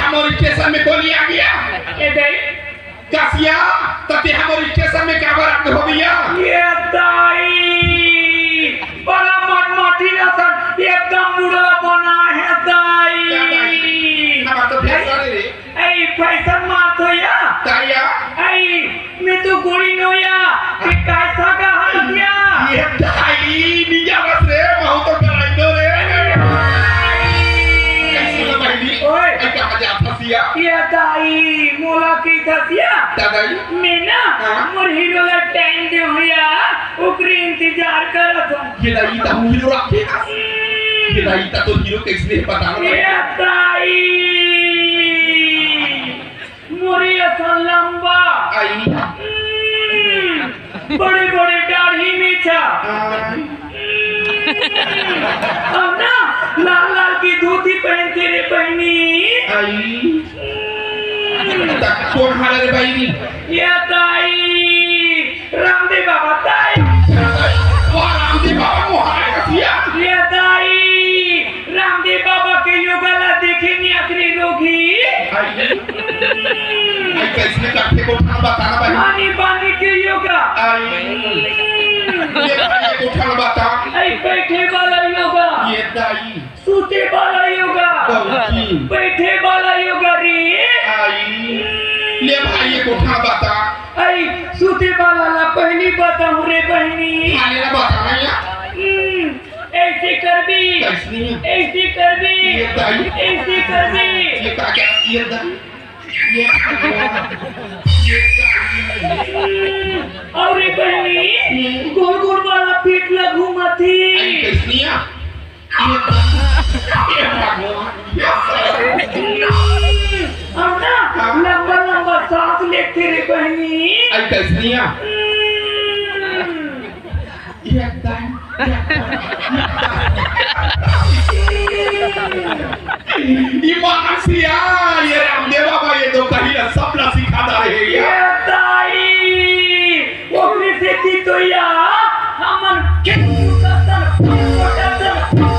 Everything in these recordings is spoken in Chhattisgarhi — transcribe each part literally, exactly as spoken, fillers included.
हमर स्टेशन में कोनी आ गया। ए दाई। कसिया, त ते हमर स्टेशन में काबर आके हो गया? ए दाई, बड़ा मटमटी असन, एकदम बुढ़वा बना हे दाई। का दाई? हमर तो फैशन हे रे। ए, फैशन मारत हो या? दाई या? ए, मैं तो गोरी नो या, ये कैसा का हाल या? ए दाई, निया बस रे, महू तो कराई दो रे। कैसे हो बहिनी? ओए। ए, कहाँ जात हस या? ए दाई, मोला कहिथस या? का दाई? मैं ना, हाँ? मोर हीरो ला टाइम दे हो या, ओकरे इंतजार करत हूँ। ए दाई, त हम हीरो राखे हस। ए दाई, त तोर हीरो कैसने हे बता ना। ए दाई, मोरे असन लंबा। आई। हम्म, बड़े-बड़े दाढ़ी मीछा। आई। हम्म, अउ ना, लाल-लाल के धोती पहनथे रे बहिनी। आई। हम्म। त कोन हरे रे बहिनी? ए दाई, रामदेव बाबा दाई। वाह, रामदेव बाबा मोहाय कसिया। ए दाई, रामदेव बाबा के योगा ला देखे नियत रे रोगी। आई। आई, कैसने करथे गोठा बता ना भाई। आनी बानी के योगा। आई। ए भाई, ये गोठा बता। आई, बैठे वाला योगा। ए दाई। सूते वाला योगा। कौन सी? बैठे वाला योगा रे। आई। ले भाई, ये गोठा बता। आई, सूते वाला ला पहली बताऊं रे बहिनी। खाने ला बता ना या। हम्म, ऐसे करबी। कैसने? ऐसे करबी। ए दाई। ऐसे करबी। ए का क्या? ए दाई। ए का? ए दाई। हम्म, अउ रे बहिनी, हम्म। गोल गोल वाला पेट ला घूमत हे। आई, कैसने या? ए दाई। ए भगवान। अउ ना, हाँ। लंबा लंबा सांस लेथे रे बहिनी। आई, कैसने या? हम्म। एकदम, एकदम। ई मानसिया, ये रामदेव बाबा, ये तो कहीं ना सब ला सिखा डारे हे ये। ए दाई, ओकरे सेती तो या, हमन के सुकतर, सुकतर, सुकतर।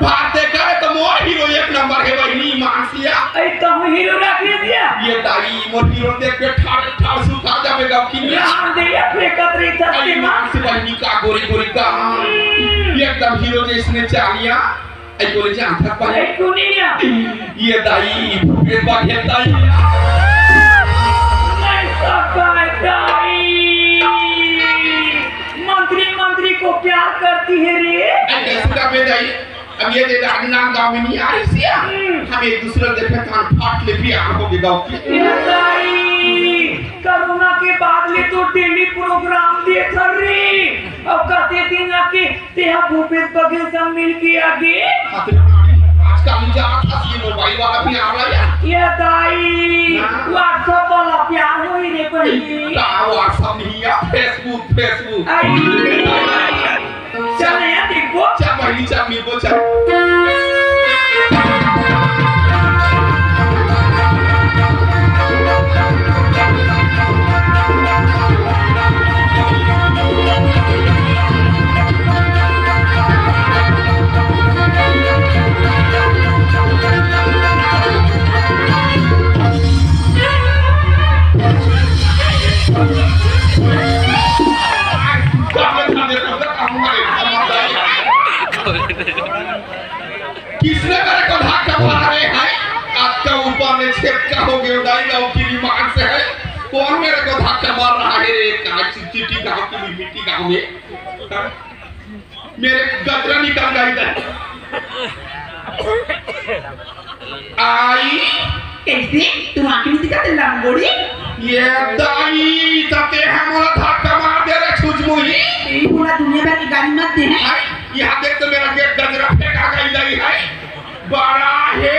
बात देखा है तो मोर हीरो एक नंबर हे बहिनी मानसिया। अरे तुम हीरो रख ले दिया। ए दाई मोर हीरो देख के ठाड़ ठाड़ सुखा जाबे गाँव की। यार दे या फेंकत रही था अरे सीमा। मानसी बहिनी का गोरी गोरी का। हम्म। एकदम हीरो जैसने चालिया। आई बोले जा था पर अरे क्यों नहीं लिया? ए दाई भूपेश बघेल दाई। मैं सका दाई। मंत्री मंत्री को प्यार करती है रे। अरे कैसे का बे दाई? अब ये दे दादी नाम गाँव में नहीं आ रही सिया। हम्म। हम एक दूसरे देखे कान फाट ले प्यार हो गए गाँव की। ए दाई, कोरोना के बाद ले तो डेली प्रोग्राम देख रही। अब कते दिन आके तेहा भूपेश बघेल संग मिल के आगे। अतने पुरानी, आजकल मुझे आता ये मोबाइल वाला भी आ रहा है। ए दाई, हाँ। WhatsApp वाला प्यार होई रे बहिनी। का WhatsApp नहीं है, Facebook, Facebook। आई। चल यार, देखो। चल बहिनी, चल मिलबो, चल। किसने मेरे को धक्का मारा रे? है आपका ऊपर में छेद का हो गया, दाई गाँव की बीमार से है। कौन मेरे को धक्का मार रहा है रे? कहाँ चिट्टी गाँव की मिट्टी गाँव में मेरे गजरा निकल गई है। आई। कैसे? तू आँखें नहीं दिखाते लंगोड़ी? ए दाई, तते हमला धक्का मार दे रे छुजमुही। पूरा दुनिया भर की गाली मत दे हैं। आई, यहाँ देख तो मेरा गे-, गजरा फेंका गई दाई है। बड़ा हे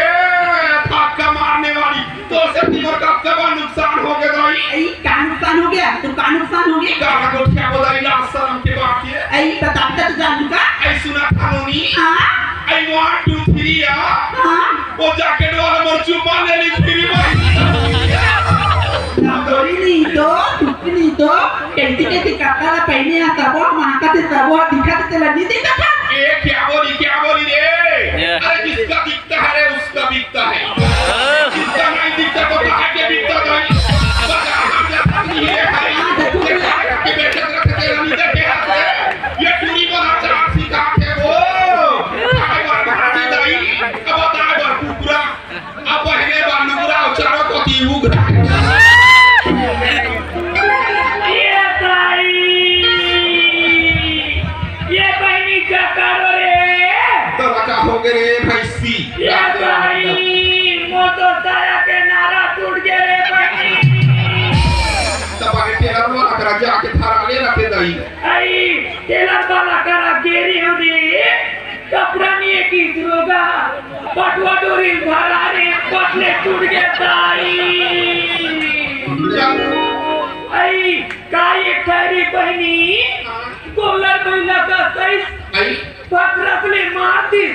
धक्का मारने वाली। तो से तुम्हारा कब का नुकसान हो गया दाई? आई, का नुकसान हो गया? तू का नुकसान हो गया? गाला गोठिया बोलाई लाज शर्म के बात ये। आई, बता, बता, तू जानू का? आई, सुना था नोनी? हाँ? आई, one, two, three, आ। हाँ? वो जैकेट वाला मोर चुम्मा ले ली, फिर भाई। ना डोरी नहीं तो, टुकड़ी नहीं तो, कैसी कैसी कपड़ा ला पहने आता वो, माँ का ते सब वो दिखा ते तेला नहीं देखा था? एक क्या बोली, क्या बोली रे? ये। अरे, जिसका दिखता है रे, उसका बिकता है। हाँ। जिसका नहीं दिखता तो कहाँ के बिकता भाई? बाजार में जाता नहीं है भाई। ये खा खा के बेचत रखते हैं, हम इधर के हाथ में। ये टूरी वाला चार सिखा के वो। खाए वाला भाजी दाई, अब बताए वाला कुकुरा। अब पहले बालू बुरा, चारों को तीन उगरा। ये दाई, ये बहिनी का करो रे। तो बका हो गए रे भैंसी। ये दाई, मोर तो साया के नारा टूट गए रे बहिनी। तब आगे टेलर वाला करा जाके थारा ले रखे दाई। आई, टेलर वाला करा गेरी हो रे। कपड़ा नहीं है कि रोगा, पटवा डोरी धरा रे, पटले टूट गए दाई। चल। आई, का ये खैरी बहिनी, गोलर महिला का सही आई। पकड़त ले मार दी,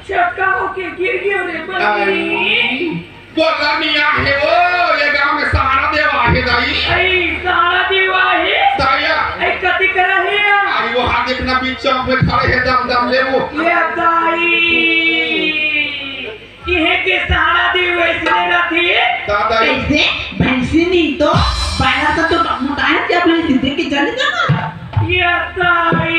चक्का होके गिर गयो रे बहिनी। आई। बोला मिया हे वो, ये गांव में सहारा देवा हे दाई। आई, सहारा देवा हे। दाया। आई, कति करा हे या? आई, वो हाथ देखना बीच चौक में खड़े हे, दम दम ले वो। ये दाई। इहे के सहारा देवा इसने रथी। दा दाई। कैसे? भैंसी नहीं तो, पहला तो, तो मोटाया क्या भैंसी देख के चले जाना। ये दाई।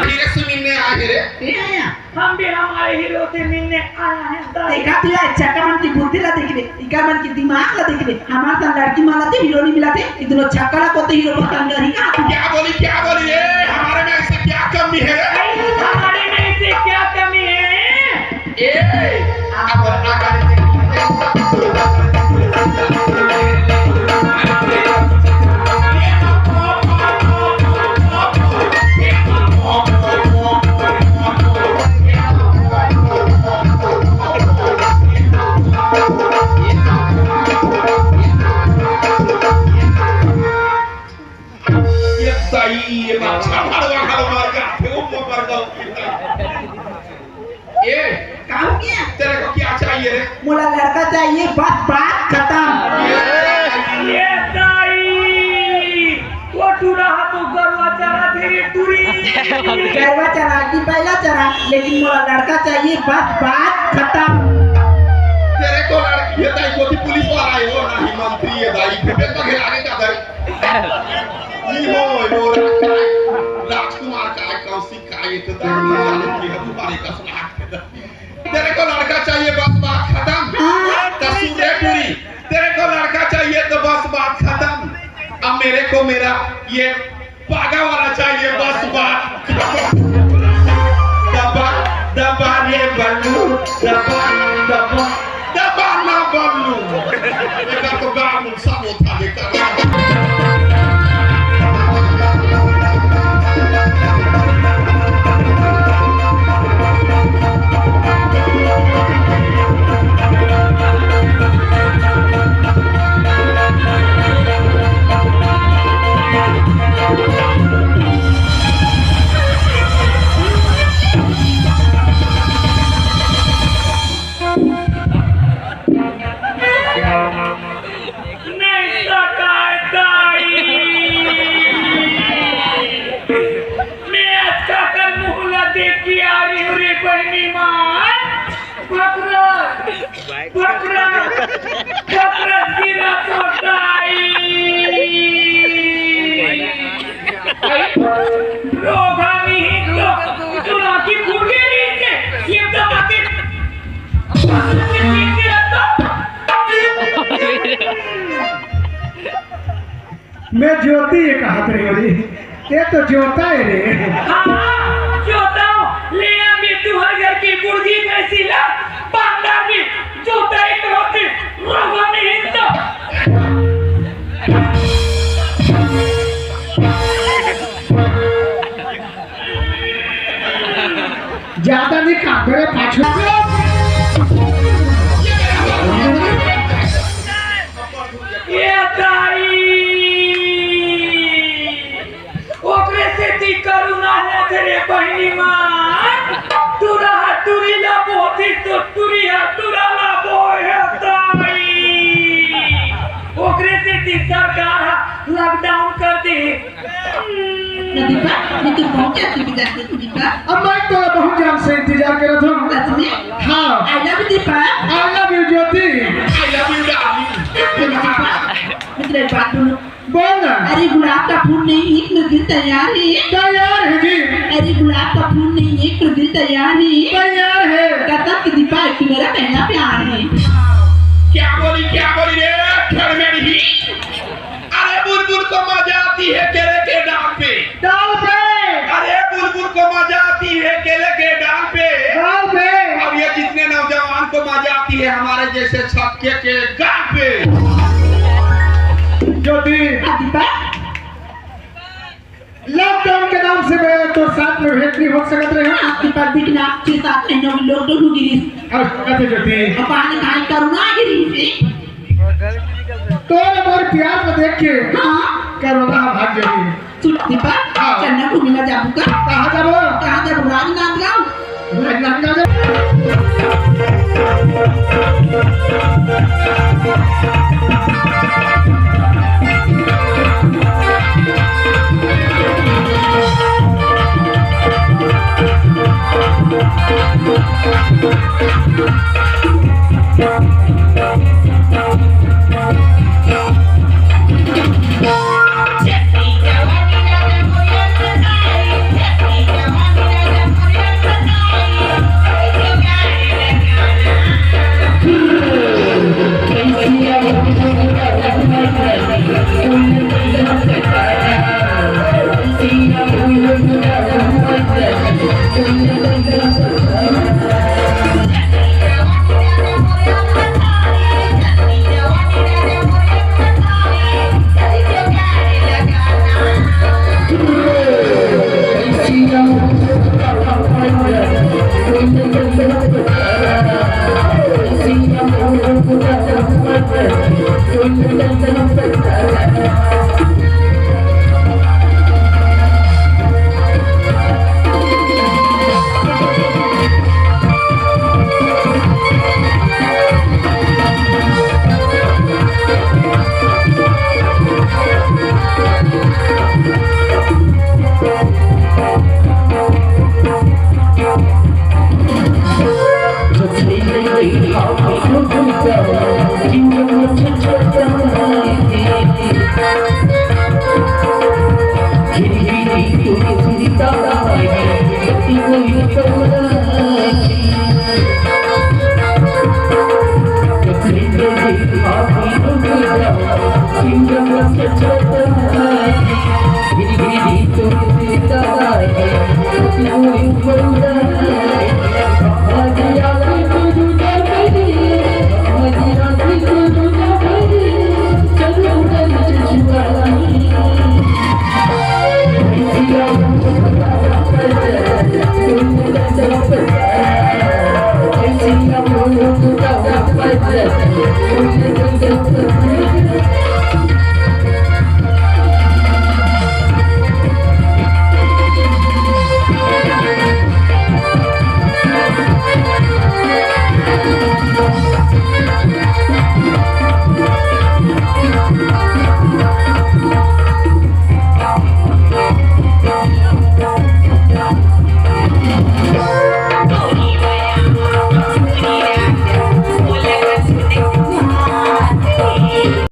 हीरे से मिलने आए रे। ए आया। हम भी हमारे हीरो से मिलने आया है, दाई। देखा दिया, चक्का मन की बुद्धि ला देख ले, इका मन की दिमाग ला देख ले। हमारे साथ लड़की माला थे, हीरो नहीं मिला थे, ये दोनों चक्का ला को तो हीरो पसंद नहीं का। क्या बोली, क्या बोली रे? हमारे में ऐसे क्या कमी है रे? हमारे में ऐसे क्या कमी है? ए, अब आगे ये दाई, ये बच्चा भड़वा खालो मार के, आथे वो मर गया। ए, काम किया? तेरे को क्या चाहिए रे? मोला लड़का चाहिए, बस बात खत्म। ये दाई, वो टूरा हा तो गरवा चरा थे रे टूरी। गरवा चरा कि बैला चरा, लेकिन मोला लड़का चाहिए, बस बात खत्म। तेरे को लड़-, ये दाई को भी पुलिस वाला है, वो नहीं मंत्री है दाई, फिर तो घेरा के क्या दाई? नहीं हो, वो राज-, राजकुमार का कौशिक का ये तो दाई नहीं जाने की है, तुम्हारे का सुना। तेरे को लड़का चाहिए, बस बात खत्म। हाँ। तो सुन ले टूरी, तेरे को लड़का चाहिए तो बस बात खत्म। अब मेरे को मेरा ये पागा वाला चाहिए, बस बात खत्म। दबा, दबा रे बल्लू, दबा, दबा, दबा ना बल्लू। एकर तो गाल मुंह सब होता है, एकर। नहीं सकाय दाई। मैं आज काकर मुंह ला देख के आ रही हूँ रे बहनी माँ। पकड़ा, पकड़ा, पकड़ा गिरा तो दाई। रोगा नहीं तो, तो राखी फूट गई नहीं थे। ये तो बातें, बातें देख के लगता। मैं ज्योति ये कहा थे रे, ये तो ज्योता है रे। हाँ, ज्योता हो। ले आ, मैं तुम्हारे घर की मुर्गी भैंसी ला, बांदर भी ज्योता एक होती, रोगा नहीं तो। ज्यादा नहीं काम करे, पाछू। ये दाई, ओकरे सेती करुणा होत रे बहिनी माँ। टुरा टुरी ला बोती तो टुरी हा टुरा ला बोए हे दाई। ओकरे सेती सरकार हा lockdown कर दे। दीपक, मैं तो बहुत ज्यादा इंतजार करती हूँ, दीपक। अब मैं तो बहुत जान से इंतजार करत हूँ। सच में? हाँ। I love you, Deepak. I love you, Jyoti. I love you, darling। Deepak, मैं तेरे एक बात बोलूँ। बोल ना। अरे गुलाब का फूल नहीं, एक तो दिल तैयार है। तैयार है जी। अरे गुलाब का फूल नहीं, एक तो दिल तैयार है। तैयार है। कसम से दीपक, तू मेरा पहला प्यार है। क्या बोली, क्या बोली रे, खड़मेड़ी? अरे बुलबुल को मजा आती है केले के डाल पे। डाल पे। अरे बुलबुल को मजा आती है केले के डाल पे। डाल पे। और ये जितने नौजवान को मजा आती है हमारे जैसे छक्के के गाल पे। ज्योति, हाँ, दीपक। लॉकडाउन के नाम से मैं तो साथ में भेंट नहीं हो सकत रहे। आपके पास दिखना, छह सात महीनों की लॉकडाउन हो गिरी। अब कहते ज्योति। अब पानी खाए कोरोना आ गिरी। तोर मोर प्यार को देख के हाँ। कोरोना भाग जाई। सुन दीपक, हाँ। चलना घूमे ला जाबू का? कहाँ जाबो? कहाँ जाबू? राजनांदगांव। राजनांदगांव जाबो।